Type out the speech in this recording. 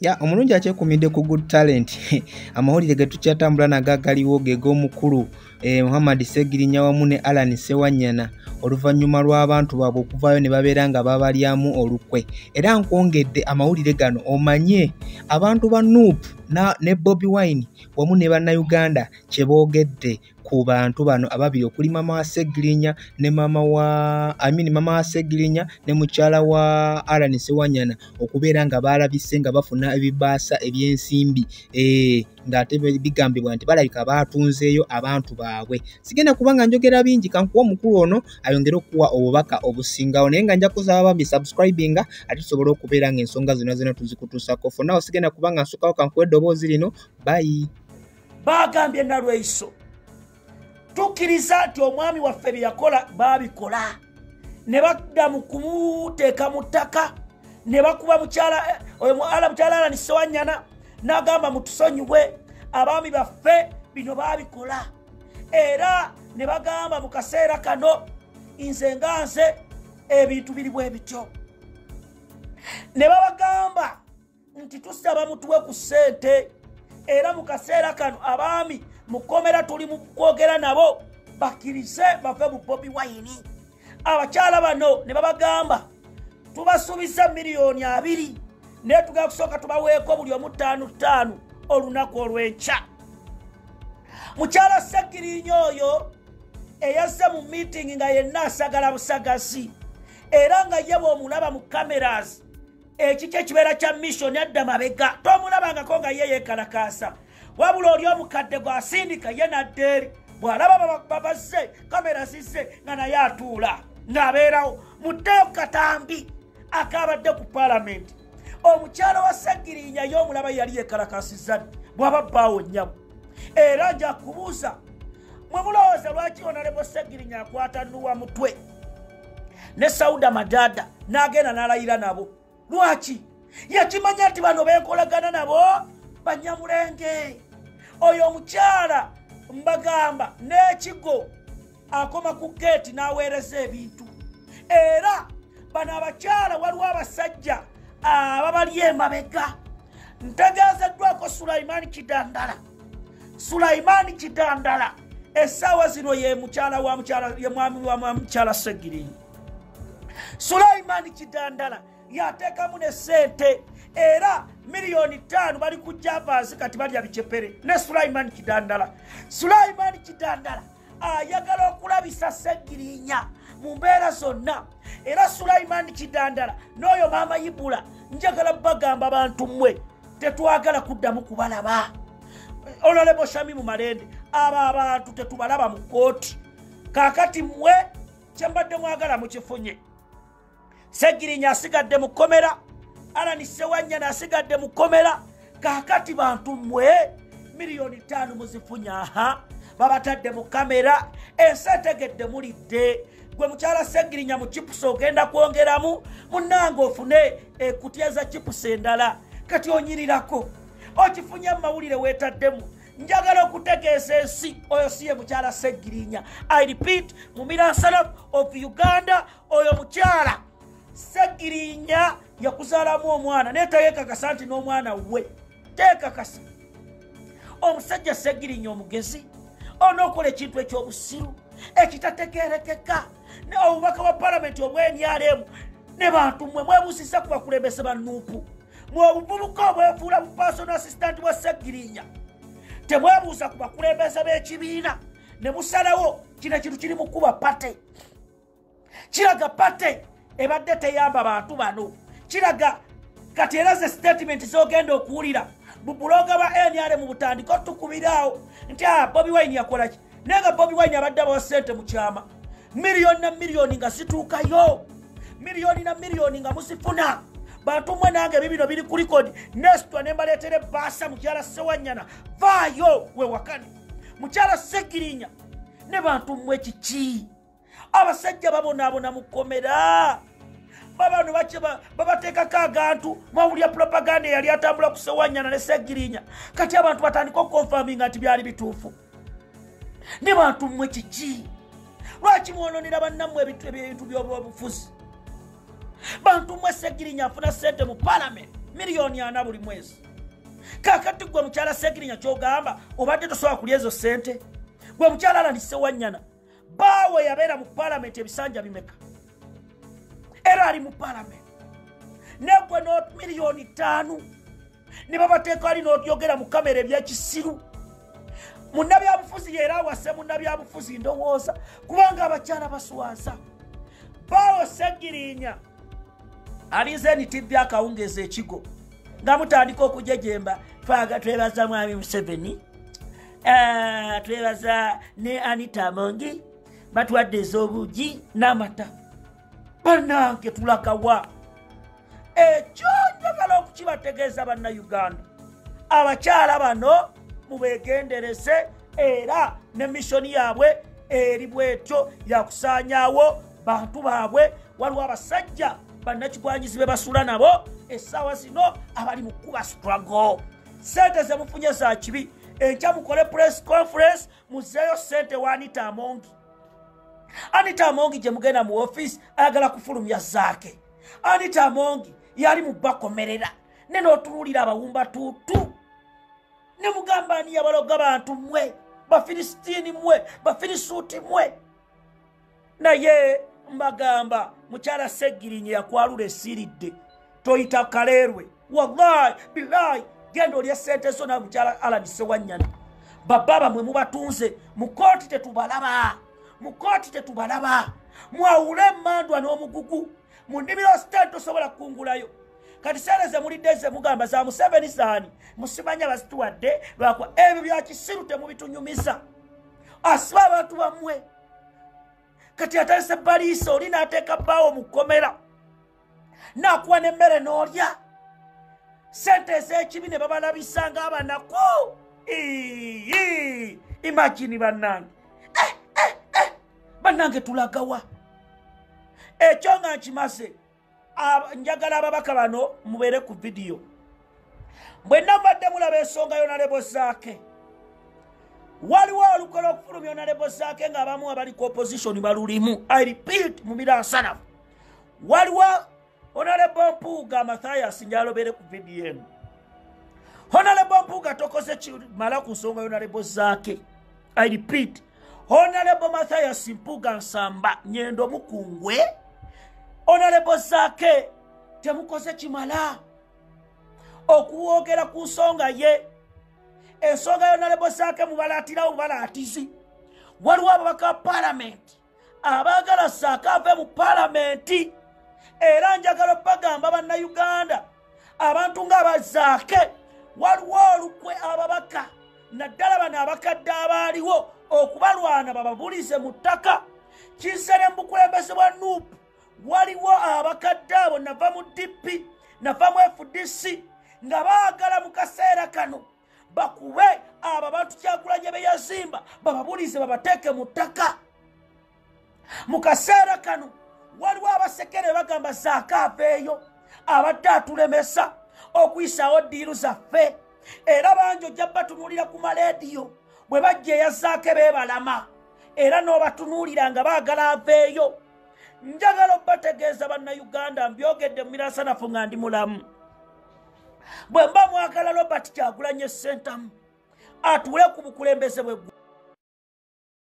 Ya omulungi akyekumidde ku Good Talent. Amawulire ge tukyatambula nago agaliwo ge g'omukulu Muhammad Ssegirinya wamu ne Allan Ssewanyana oluvannyuma lw'abantu baabwe okuvaayo ne babeera nga babalyamu olukwe. Era nkwongedde amawulire gano omanye abantu ba NUP ne Bobi Wine wamu ne bannayuganda kye boogedde ku bantu bano ababiri okuli maama wa Ssegirinya ne maama wa maama wa Ssegirinya ne mukyala wa Allan Ssewanyana okubeera nga baalabise nga bafuna ebibaasa eby'ensimbi ng'ate bigambibwa nti balabika baatunzeeyo abantu baabwe. Sigenda kubanga njogera bingi, kankuwa omukulu ono ayongere okuwa obubaka obusingawo, naye nga nja kusaba bambi subscribinga ate tusobole okubeera ng'ensonga zonna zonna tuzikutuusako. For now sigenda kubanga nsukawo, kankuwa eddoboozi lino. Bye. Bagambye Nalweyiso, tukkiriza nti omwami waffe bye yakola baabikola, ne badda mu kumuteeka mu ttaka, ne bakuba mukyala mukyala Allan Ssewanyana n'agamba mutusonyiwe, abaami baffe bino baabikola. Era ne bagamba mu kaseera kano nze nga nze ebintu biri bwe bityo. Ne babagamba nti tusaba mutuwe ku ssente, era mu kaseera kano abaami mukomera tuli mu kwogera nabo bakkirize bave mu Bobi Wine. Abakyala bano ne babagamba tubasuubiza 20 million, naye tugenda kusooka tubaweeko buli omu 5 5 olunaku olw'enkya. Mukyala Ssegirinya oyo eyazze mu meeting nga yenna asagala busagazi, era nga ye bw'omulaba mu cameras ekiki ekibeera kya mission adda mabega, tomulabangako nga ye yeekalakaasa, wabula oli omukadde gw'asindika ye nadda eri, bw'alaba babazze kamera zizze nga naye atuula ng'abeerawo. Muddeyo katambi akabadde ku paalamenti, omukyala wa Ssegirinya ye omulaba yali yeekalakaasizza ddi bw'aba bbaawo nnyabo. Era nja kubuuza mwe mulowooza lwaki Honorable Ssegirinya akwata Nuwa Mutwe ne Sauda Madada n'agenda n'alayira nabo? Lwaki? Yakimanya nti bano beekolagana nabo banyamulenge. Oyo omukyala mbagamba n'ekigo akoma ku geeti n'aweereza ebintu. Era bano abakyala waliwo abasajja ababali emabega. Ntegeezeddwako Sulaimaani Kidandala. Sulaimaani Kidandala essaawa zino ye mukyala wa mukyala, ye mwami wa mukyala Ssegirinya. Sulaimaani Kidandala yateekamu ne ssente, era 5 million bali ku Javas kati balya bicepere ne Sulaimaani Kidandala. Sulaimaani Kidandala ayagala okulabisa Ssegirinya mu mbeera zonna. Era Sulaimaani Kidandala n'oyo maama Ibula, njagala bagamba bantu mmwe tetwagala kuddamu kubalaba. Honorable Shamimu Malende, abo abantu tetubalaba mu kkooti. Kaakati mmwe kyembadde mwagala mukifunye. Ssegirinya asigadde mu kkomera, Allan Ssewanyana asigadde mu kkomera. Kaakati bantu mmwe 5 million muzifunye, aha babatadde mu kamera, ensi etegedde mulidde. Gwe mukyala Ssegirinya mu chipusi ogenda kwongeramu munnange ofune ekutya za chipusi endala, kati onyirirako okifunye mu mawulire weetaddemu. Njagala okutegeeza ensi, oyo si ye mukyala Ssegirinya. I repeat, mumiransala of Uganda, oyo mukyala Ssegirinya yakuzaalamu omwana, naye teyeekakasa nti n'omwana we teekakasa. Omusajja Ssegirinya omugezi onookola ekintu ekyobusiru ekitategeerekeka, obubaka bwa palamenti obw'NRM ne bantu mmwe mwebuusizza ku bakulembeze ba NUP, mwe obuvubuka obwefuula bu personal assistant bwa Ssegirinya, temwebuuza ku bakulembeze b'ekibiina ne musalawo kino ekintu kiri mu kuba party. Kiraga party ebadde teyamba bantu bano. Kiraga kati era ze statement z'ogenda okuwulira bubuloga ba NRM butandika otukubiraawo nti Bobi Wine yakolaki, naye nga Bobi Wine abadde abawa ssente mu kyama, miliyoni na miliyoni nga zituukayo, miliyoni na miliyoni nga muzifuna. Bantu mmwe nange bibino biri ku record, nesitwa ne mbaleetera ebbaasa. Mukyala Ssewanyana vaayo wewakane mukyala Ssegirinya ne bantu mmwe kiki? Abasajja babonaabona mu kkomera, babano babateekako agantu. Mwawulya propaganda eyali atambula ku Ssewanyana ne Ssegirinya, kati abantu batandika okuconfirminga nti byali bituufu. Ne bantu mmwe kiki? Lwaki mwononera bannammwe ebintu by'obwobufuzi? Bantu mmwe, Ssegirinya afuna ssente mu palamenti. 4 million buli mwezi. Kakati gwe mukyala Segirinya kyogamba obadde tosobola kulya ezo ssente? Gwe mukyala Allan Ssewanyana, baawe yabeera mu palamenti ebisanja bimeka? Era ali mu palamenti. Negwe no 5 million ne babateeka ali n'otyogera mu kamera ebyekisiru. Munnabyabufuzi yeera awase munnabyabufuzi, ndowooza kubanga abakyala baswaza. Baawo Segirinya alinze NTV akawungeeza ekigo nga mutandika okujejemba, twaga twebaza mwami Museveni, twebaza ne Anita Amongi, batwadde ez'obuugi n'amata. Bannange, tulagawa? Ekyo njagala okukibategeeza Bannayuganda, abakyala bano mubegendereze, era ne mission yaabwe eri bwetyo yakusaanyaawo bantu baabwe. Waliwo abasajja bannakigwanyizi be basula nabo essaawa zino abali mu kuba struggle. Sente zemufunye za kibi. Enkya mukole press conference, muzeeyo sente wa Anita Amongi. Anita Amongi gye mugenda mu office ayagala kufulumya zaake. Anita Amongi yali mu bakomerera ne n'otunuulira abawumba tuutu ne mugamba ani yabaloga? Bantu mmwe Bafilisitiini, mmwe Bafilisuuti mmwe. Naye mbagamba, mukyala Segirinya yakwalula esiridde, toyita kaleerwe. Wallahi billahi, genda olya sente zo. Nawe mukyala Allan Sewanyana, baba bamwe mubatunze mu kooti, tetubalaba mu kooti, tetubalaba. Mwawule emandwa n'omugugu. Mu nnimiro state tosobola kukungulayo. Kati sente zemulidde ze mugamba za Museveni zaani? Musimanya bazituwadde lwakwa ebyo bya kisiru, temubitunyumiza. Asiba abantu bammwe. Kati atandise baliisa oli n'ateeka bbaawo mu kkomera n'akuwa n'emmere n'olya sente ez'ekibi ne babalabisa ng'abanaku. Imagine, bannange, eh, eh, eh. Bannange, tulagawa? Ekyo nga nkimaze, njagala ababaka bano mubeere ku vidiyo. Bwenna mbadde mulaba ensonga y'Honourable Zaake. Waliwo olukola okufulumya Honourable Zaake ng'abamu abali ku opposition balulimu. I repeat, mu miransanafu waliwo Honourable Mpuuga Mathias, njalobere ku vidiyo eno. Honourable Mpuuga, tokoze kimala ku nsonga y'Honourable Zaake. I repeat, Honourable Mathias Mpuuga Nsamba Nyendo Mukungwe, Honourable Zaake temukoze kimala okuwogera ku nsonga ye. Ensonga y'Honourable Zaake mubalaatirawo bubalaatizi. Waliwo ababaka ba palamenti abaagala Zaake ave mu palamenti, era njagala bagamba Bannayuganda, abantu ng'abazaake waliwo olukwe ababaka naddala bano abakadde abaaliwo okubalwana bababulize mu ttaka. Kisere mu bukulembeze bwa NUP waliwo abakadde abo, nava mu DP, nava mu FDC, nga baagala mu kaseera kano bakube abo abantu Kyagulanye be yazimba, bababulize babateeke mu ttaka. Mu kaseera kano waliwo abasekere bagamba Zaake aveeyo, abadde atulemesa okuyisaawo deal zaffe. Era bangi ojja batunuulira ku maleediyo bwe bajja eya Zaake beebalama, era n'obatunuulira nga baagala aveeyo. Njagala obbategeeza Bannayuganda, mbyogedde mu mirasanafu nga ndi mulamu. Bwe mba mwagala Robert Kyagulanye Ssentamu atuule ku bukulembeze bwe